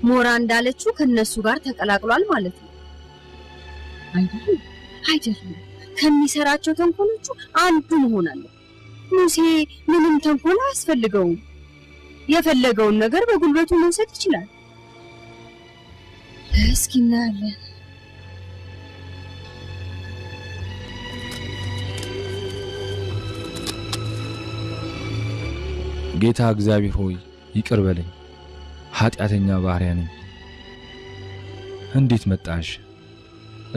ሞራ እንዳለችው ከነሱ ጋር ተቀላቅሏል ማለት ነው። አይደለም፣ አይደለም፣ ከሚሰራቸው ተንኮሎቹ አንዱ መሆን አለ። ሙሴ ምንም ተንኮል አያስፈልገውም። የፈለገውን ነገር በጉልበቱ መውሰድ ይችላል። እስኪ እናያለን። ጌታ እግዚአብሔር ሆይ ይቅር በለኝ፣ ኃጢአተኛ ባሪያ ነኝ። እንዴት መጣሽ?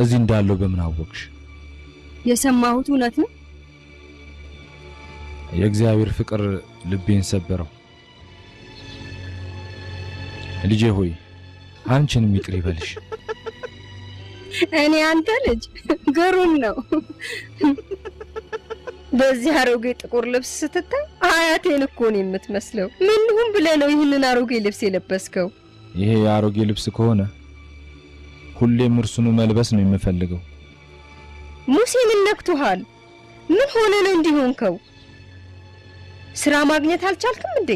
እዚህ እንዳለው በምን አወቅሽ? የሰማሁት እውነት ነው? የእግዚአብሔር ፍቅር ልቤን ሰበረው። ልጄ ሆይ አንቺንም ይቅር ይበልሽ። እኔ አንተ ልጅ ግሩም ነው። በዚህ አሮጌ ጥቁር ልብስ ስትታይ አያቴን እኮ ነው የምትመስለው። ምን ልሁን ብለህ ነው ይህንን አሮጌ ልብስ የለበስከው? ይሄ የአሮጌ ልብስ ከሆነ ሁሌም እርሱኑ መልበስ ነው የምፈልገው። ሙሴ ምን ነክቶሃል? ምን ሆነ ነው እንዲሆንከው? ስራ ማግኘት አልቻልክም እንዴ?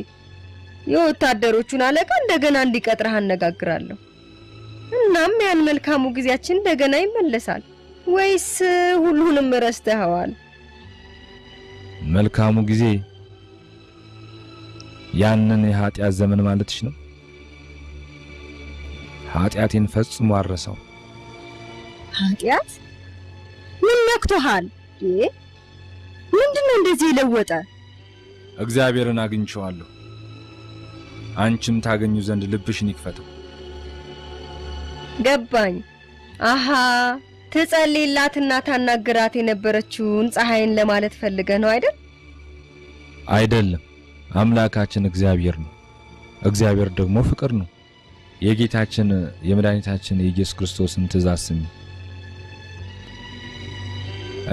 የወታደሮቹን አለቃ እንደገና እንዲቀጥርህ አነጋግራለሁ። እናም ያን መልካሙ ጊዜያችን እንደገና ይመለሳል። ወይስ ሁሉንም ረስተኸዋል? መልካሙ ጊዜ ያንን የኃጢአት ዘመን ማለትሽ ነው? ኃጢአቴን ፈጽሞ አረሰው። ኃጢአት ምን ነክቶሃል? ምንድነው እንደዚህ የለወጠ? እግዚአብሔርን አግኝቼዋለሁ። አንቺም ታገኙ ዘንድ ልብሽን ይክፈተው። ገባኝ። አሃ ትጸልይላትና ታናግራት የነበረችውን ፀሐይን ለማለት ፈልገህ ነው አይደል? አይደለም፣ አምላካችን እግዚአብሔር ነው። እግዚአብሔር ደግሞ ፍቅር ነው። የጌታችን የመድኃኒታችን የኢየሱስ ክርስቶስን ትእዛዝ ስሚ።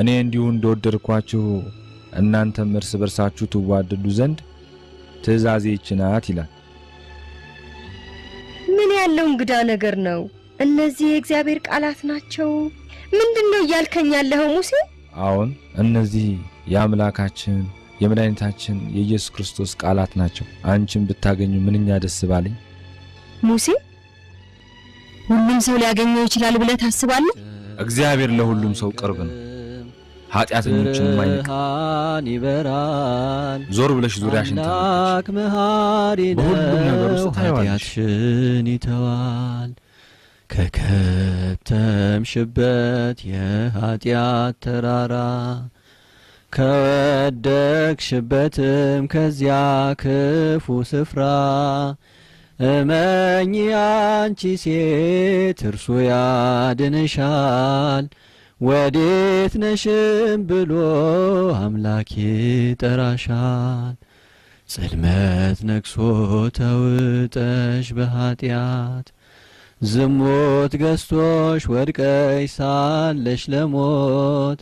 እኔ እንዲሁ እንደወደድኳችሁ እናንተም እርስ በርሳችሁ ትዋደዱ ዘንድ ትእዛዜ ይህች ናት ይላል። ምን ያለው እንግዳ ነገር ነው? እነዚህ የእግዚአብሔር ቃላት ናቸው። ምንድነው እያልከኝ ያለኸው ሙሴ? አዎን፣ እነዚህ የአምላካችን የመድኃኒታችን የኢየሱስ ክርስቶስ ቃላት ናቸው። አንቺም ብታገኙ ምንኛ ደስ ባለኝ። ሙሴ፣ ሁሉም ሰው ሊያገኘው ይችላል ብለህ ታስባለህ? እግዚአብሔር ለሁሉም ሰው ቅርብ ነው፣ ኃጢአተኞችንም አይንቅም። ብርሃን ይበራል። ዞር ብለሽ ዙሪያሽን ተመልከች፣ አምላክ መሐሪ በሁሉም ነገር ነው፣ ውስጥ ታየዋለሽ። ኃጢአትሽን ይተዋል። ከከተምሽበት የኃጢአት ተራራ ከወደቅሽበትም ከዚያ ክፉ ስፍራ እመኚ አንቺ ሴት እርሱ ያድንሻል። ወዴት ነሽም ብሎ አምላክ ይጠራሻል። ጽልመት ነግሶ ተውጠሽ በኃጢአት ዝሙት ገዝቶሽ ወድቀሽ ሳለሽ ለሞት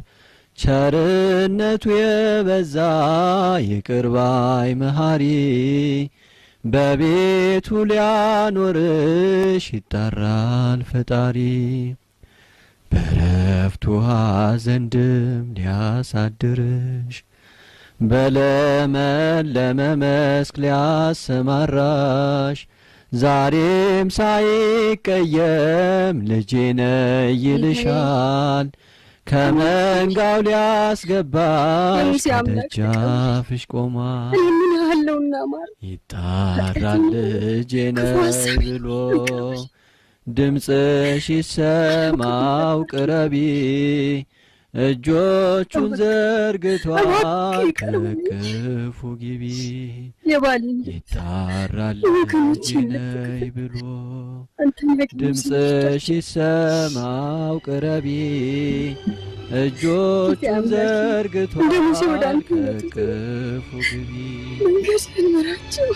ቸርነቱ የበዛ ይቅር ባይ መሐሪ በቤቱ ሊያኖርሽ ይጠራል ፈጣሪ። በረፍቱ ውኃ ዘንድም ሊያሳድርሽ በለመለመ መስክ ሊያሰማራሽ ዛሬም ሳይቀየም ልጄ ነይ ይልሻል። ከመንጋው ሊያስገባሽ የሙሴ አምላክ ከደጃፍሽ ቆሟል። እኔ ምን አለውና ማር ይጣራል ልጄ ክፉ ነይ ሀሳብ ብሎ ድምፅሽ ይሰማው ቅረቢ። እጆቹን ዘርግቷል እባክህ ይቅር በለኝ። ከእቅፉ ግቢ። የባሌን ልብ ይጣራል የወገኖቼን ልጄ ልብ ነይ ብሎ አንተም ያገኙ ድምፅሽ ይሰማው ቅረቢ። እጆቹን አምላኬ፣ እንደ ሙሴ ወደ ዘርግቷል አንተ ይመጡ ዘንድ ከእቅፉ ግቢ። መንገድህን ምራቸው።